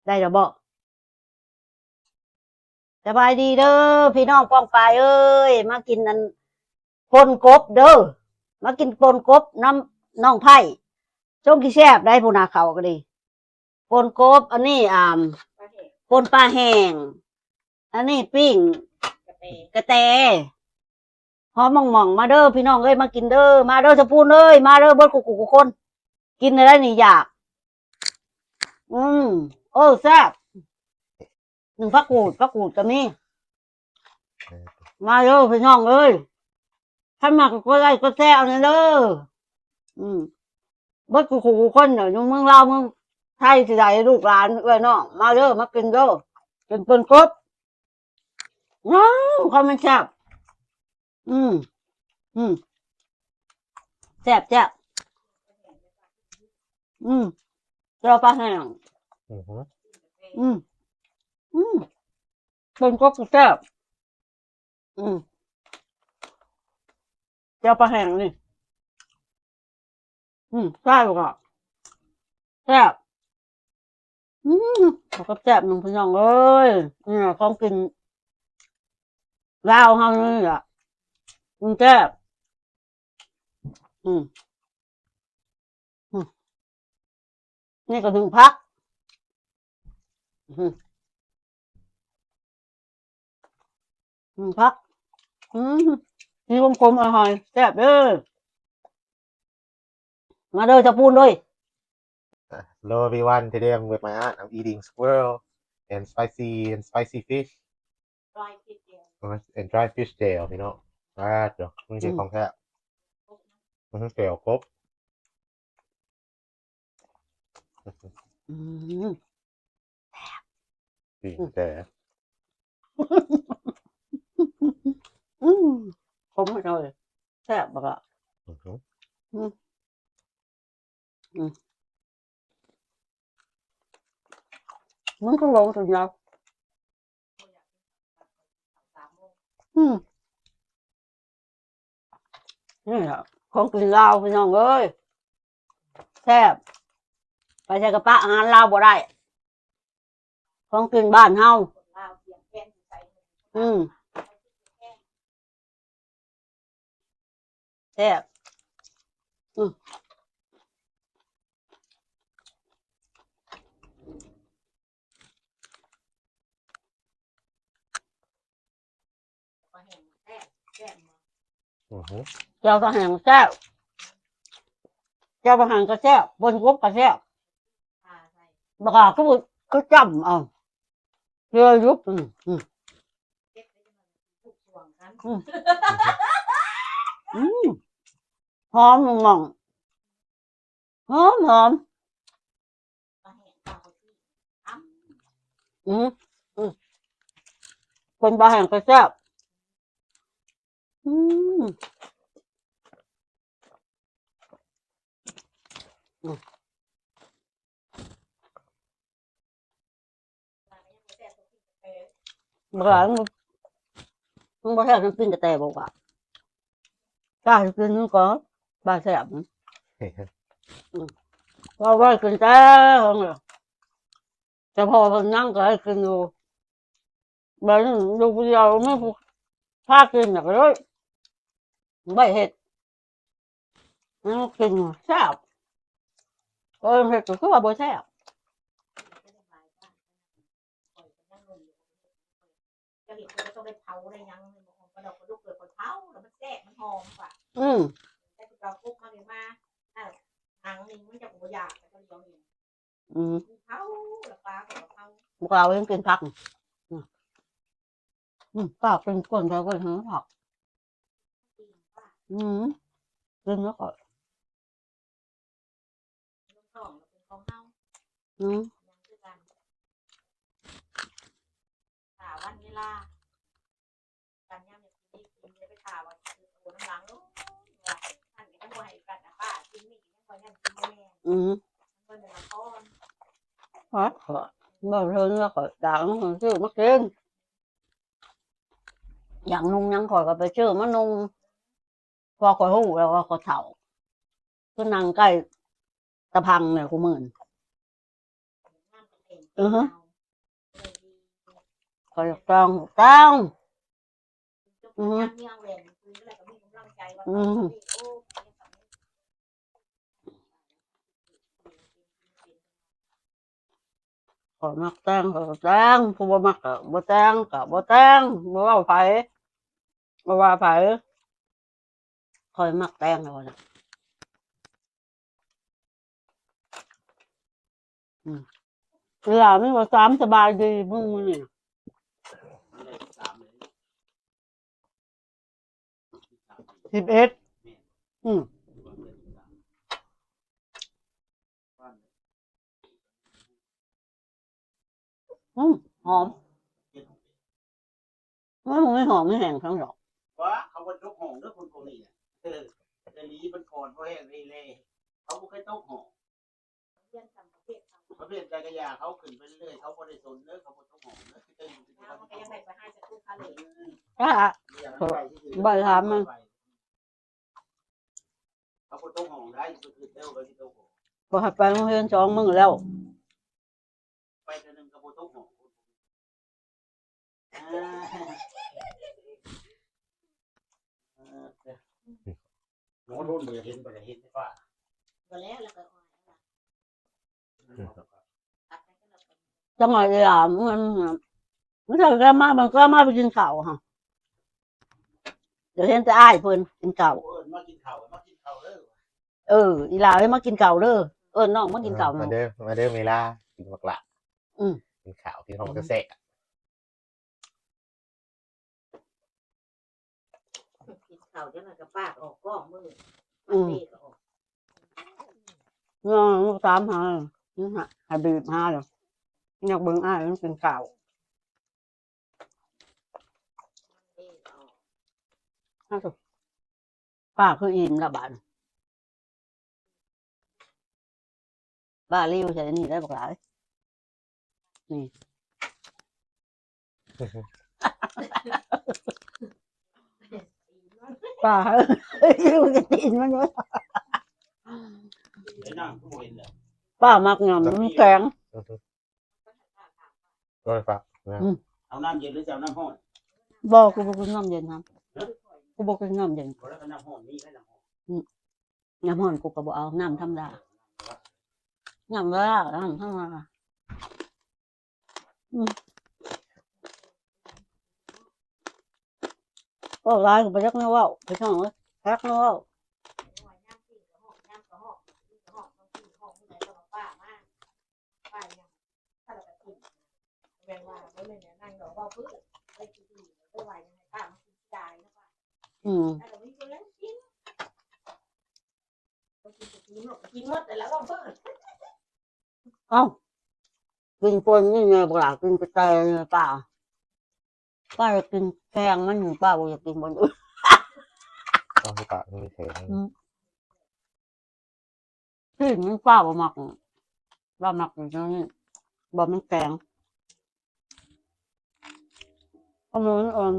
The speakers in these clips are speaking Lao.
ໄດ້ແລ້ວບໍ່? ສະບາຍດີເດີພີ່ນ້ອງປ້ອງປາຍເອີຍ ມາກິນອັນ ປົ່ນກົບເດີ ມາກິນປົ່ນກົບນຳນ້ອງໄພ້ ຊົງຊິແຊບໄດ໋ ພຸ້ນນະ ເຂົ້າກໍດີ ປົ່ນກົບ ອັນນີ້ ອ່າ ປົ່ນປາແຫ້ງ ອັນນີ້ປີ້ງກະແຕ ຫອມໝ່ອງໆ ມາເດີພີ່ນ້ອງເອີຍ ມາກິນເດີ ມາເດີສະພູນເອີຍ ມາເດີເບິດຄູ່ໆ ຄົນ ກິນໄດ້ນີ້ຢາກ ອືມ ເອີ ແຊບ ໜຶ່ງຜັກກູດ ຜັກກູດກໍມີ ມາເດີພີ່ນ້ອງເອີຍ ຄັນມັກກໍກົດໄລ້ກົດແຊເອົາແດ່ເດີ ອືມ ເບິດຄູ່ໆ ຄົນເດີ ຢູ່ເມືອງລາວເມືອງໄທຊິໄດ້ ລູກຫຼານເອື້ອຍນ້ອງ ມາເດີ ມາກິນເດີ ກິນປົ່ນກົບ ວ້າວ ຄວາມມັນແຊບ ອືມ ອືມ ແຊບໆ ອືມ ແຈ່ວປາແຫ້ງ ອືຮຶ ອືມ ອືມ ເປັນກໍຄືແຊບ ອືມ ແຈ່ວປາແຫ້ງນີ້ ອືມ ແຊບ ແຊບ ອືມ ເຂົ້າກັບແຊບໜຶ່ງ ພີ່ນ້ອງເອີຍ ນີ້ແຫຼະຂອງກິນລາວເຮົານີ້ແຫຼະ ມັນແຊບ ອືມ ອືມ ນີ້ກໍໜຶ້ງຜັກ ອືມ ອືມ ຜັກ ອືມ ມີຄວາມຂົມອະຮ່ອຍ ແຊບເດີ ມາເດີ ສະປູນເດີຍ. Hello everyone, today I'm with my aunt. I'm eating squirrel and spicy and spicy fish. Dry fish, yeah. And dry fish tail, ພີ່ນ້ອງ ປາດໂທ້ ມັນຄືຂອງແທ້ ອືມ ແຈ່ວກົບ ອືມ ແຊບ ປີ້ງແຕ່ ອືມ ຂົມເລີຍ ແຊບບັກລະ ອືຮຶ ອືມ ອືມ ມັນຄືລົງສຸດຍອດ ອືມ ນີ້ລະຂອງກິນລາວ ພີ່ນ້ອງເອີຍ ແຊບ ໄປໃສກໍປະອາຫານລາວບໍ່ໄດ້ ຂອງກິນບ້ານເຮົາ ອືມ ແຊບ ອືມ ອືຮຶ ແຈ່ວປາແຫ້ງແຊບ ແຈ່ວປາແຫ້ງກໍແຊບ ປົ່ນກົບກໍແຊບ ບັກຫວ່າຄື ຄືຈ້ຳເອົາ ເທື່ອຢຸບ ອືມ ອືມ ອືມ ຫອມໝ່ອງ ຫອມ ຫອມ ອືມ ອືມ ເປັນປາແຫ້ງກໍແຊບ ອືມ ອືມ ບໍ່ ມັນບໍ່ແຊບ ມັນກິນກະແຕບໍ່ວ່າ ຖ້າໃຫ້ກິນມັນກໍບໍ່ແຊບ ອືມ ເວົ້າໄວ້ກິນແຕ່ ແຕ່ພໍ່ເພິ່ນຍັງກໍໃຫ້ກິນຢູ່ ບັດນີ້ຢູ່ຜູ້ດຽວ ມີຜູ້ພາກິນ ກໍເລີຍບໍ່ເຮັດ ມັນກິນແຊບ ເອີ ເຮັດກໍຄືວ່າບໍ່ແຊບ ເຈົ້າເຫັນເພິ່ນກໍຕ້ອງໄດ້ເຜົາໄດ້ຫຍັງ ປາດອກປາດຸກເກີດຂ້ອຍເຜົາແລ້ວມັນແຊບ ມັນຫອມກວ່າ ອືມ ແຕ່ຄືເກົ່າກົບມານີ້ມາ ເອົາ ໜັງນີ້ມັນຈະບໍ່ຢາກ ເຈົ້າດຽວນີ້ ອືມ ເຜົາແລ້ວປາກໍເຜົາ ບໍ່ເອົາ ຍັງກິນຜັກ ອືມ ອືມ ປາເປັນຄົນແລ້ວກໍຫາຜັກ ອືມ ກິນແລ້ວກໍ ອືມ ຖ້າວັນເວລາ ກັນຍາມນີ້ກິນນີ້ກິນ ຢ່າໄປຖ້າວ່າຊິໂຕນຳຫຼັງ ໂອ້ຍ ວ່າ ອັນນີ້ກໍບໍ່ໃຫ້ກັນນະ ປ້າກິນນີ້ ຍັງວ່າຍັງກິນບໍ່ແມ່ນ ອືມ ມັນບໍ່ແມ່ນລະຄອນ ຮະ ເວົ້າເຖິງແລ້ວກໍຢາກຊື້ມາກິນ ຢາກນຸ່ງຫຍັງຂ້ອຍກໍໄປຊື້ມານຸ່ງ ພໍຂ້ອຍຮູ້ແລ້ວວ່າຂ້ອຍເຖົ້າ ຄືນັ່ງໃກ້ຕາພັງແຫຼະຄູ່ມື້ນີ້ ອືຮຶ ຂ້ອຍຕ້ອງ ຕ້ອງ ອືຮຶ ອືມ ຂ້ອຍມັກແຕ່ງ ຂ້ອຍກໍແຕ່ງ ຜູ້ບໍ່ມັກກໍບໍ່ແຕ່ງ ກໍບໍ່ແຕ່ງ ບໍ່ເວົ້າໃຜ ບໍ່ວ່າໃຜ. ຂ້ອຍມັກແຕ່ງແລ້ວນະ ອືມ ເວລາມີບໍ່ສາມ ສະບາຍດີມື້ນີ້ ສິບເອັດ ອືມ ອືມ ຫອມ ມັນບໍ່ມີຫອມມີແຫ້ງທັງດອກ ວ່າເຂົາບໍ່ຕົກຫ້ອງເດີຄົນພວກນີ້ນະ ເອີ ແຕ່ນີ້ມັນອ່ອນພໍແຮງເລີຍ ເຂົາບໍ່ເຄີຍຕົກຫ້ອງ ປະເພດໃດກໍຢ່າ ເຂົາຂຶ້ນໄປເລື້ອຍ ເຂົາບໍ່ໄດ້ສົນເດີ ເຂົາບໍ່ຕົກຫ້ອງເດີ ເຂົາກໍຍັງໄດ້ໄປຫາສະກູເຂົາເລີຍ ອ່າ ບໍ່ໄດ້ຖາມມັນ ເຂົາບໍ່ຕົກຫ້ອງໄດ້ ເຂົາຄືແລ້ວກໍຊິຕົກຫ້ອງ ບໍ່ໃຫ້ໄປໂຮງຮຽນສອງມື້ແລ້ວ ໄປເທື່ອໜຶ່ງກໍບໍ່ຕົກຫ້ອງ ເອີ ໝໍໂທນບໍ່ຢາກເຫັນ ບໍ່ຢາກເຫັນໄຟຟ້າ ບໍ່ແລ້ວ ແລ້ວກໍ ຈັກໜ້ອຍອີຫຼາ ມັນ ມັນເຈົ້າກໍມາ ມັນກໍມາໄປກິນເຂົ້າຫັ້ນ ດຽວເຫັນແຕ່ອ້າຍເພິ່ນກິນເຂົ້າ ເອີ້ນມາກິນເຂົ້າ ມາກິນເຂົ້າເດີ ເອີ ອີຫຼາເອີຍ ມາກິນເຂົ້າເດີ ເອີ້ນນ້ອງມາກິນເຂົ້າ ມາເດີ ມາເດີເມລາ ກິນໝາກຫຼາ ອືມ ກິນເຂົ້າ ກິນຂອງແຊບ ກິນເຂົ້າຈັ່ງນັ້ນກໍປາກອອກກ້ອງມື້ ອືມ ປາກເຕະກໍອອກ ນ້ອງຖາມຫາ ໃຫ້ ໃຫ້ບີບຫາເລີຍ ຢາກເບິ່ງອ້າຍມັນກິນເຂົ້າ ເຕະອອກ ອ້າວ ປາກຄືອີ່ມລະບາດ ປ້າລິ້ວໃສ່ອັນນີ້ໄດ້ບັກຫຼາຍ ນີ້ ປ້າລິ້ວໃສ່ຕີນມັນເລີຍ ປ້າມັກຫຍ້ຳ ມັນແຂງ ໂອ້ຍ ປ້າ ອືມ ເອົານ້ຳເຢັນ ຫຼື ຈະເອົານ້ຳຮ້ອນ? ບໍ່ ກູບໍ່ກິນນ້ຳເຢັນນຳ ກູບໍ່ກິນນ້ຳເຢັນ ບໍ່ ແລ້ວກໍນ້ຳຮ້ອນ ມີແລ້ວນ້ຳຮ້ອນ ອືມ ນ້ຳຮ້ອນກູກໍບໍ່ເອົາ ນ້ຳທຳມະດາ ນ້ຳທຳມະດາ ນ້ຳທຳມະດາ ອືມ ເວົ້າຫຼາຍກໍບໍ່ຈັກແນວເວົ້າ ພີ່ນ້ອງເອີຍ ຈັກແນວເວົ້າ ອືມ ເອົ້າ ກິນປົນນີ້ແມ່ ບໍ່ຫຼາກິນແຕ່ແຕ່ປາ ປາກິນແກງມັນ ປາບໍ່ຢາກກິນບ່ອນອື່ນ ເອົາໃຫ້ປາມີແຂງ ອືມ ຊີ້ນມັນປາບໍ່ມັກ ປາມັກກິນແນວນີ້ ບໍ່ມັນແກງ ເອົາມັນອ່ອນ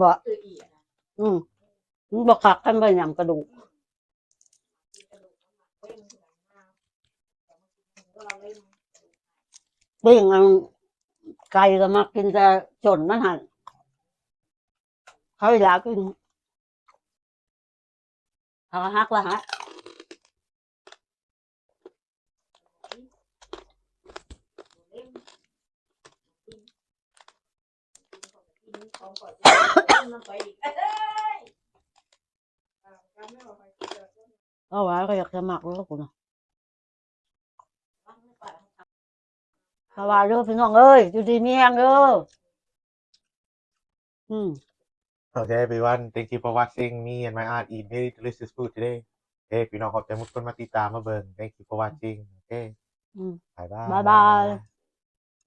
ບໍ່ ອືມ ມັນບໍ່ຄັກ ຄັນບໍ່ຫຍ້ຳກະດູກ ປີ້ງອັນ ໄກ່ກໍມັກກິນແຕ່ສົ້ນມັນຫັ້ນ ເຂົາຢາກກິນ ເຂົາກໍຫັກລະຫັກ ເອົາວ່າກໍຢາກສະໝັກເລີຍກູນະ ສະບາຍເດີພີ່ນ້ອງເອີຍ ຢູ່ດີມີແຮງເດີ ອືມ Okay, everyone. Thank you for watching me and my aunt eat very delicious food today. Okay, ພີ່ນ້ອງ ຂອບໃຈໝົດຄົນມາຕິດຕາມມາເບິ່ງ. Thank you for watching. Okay. ອືມ Bye bye. Bye bye.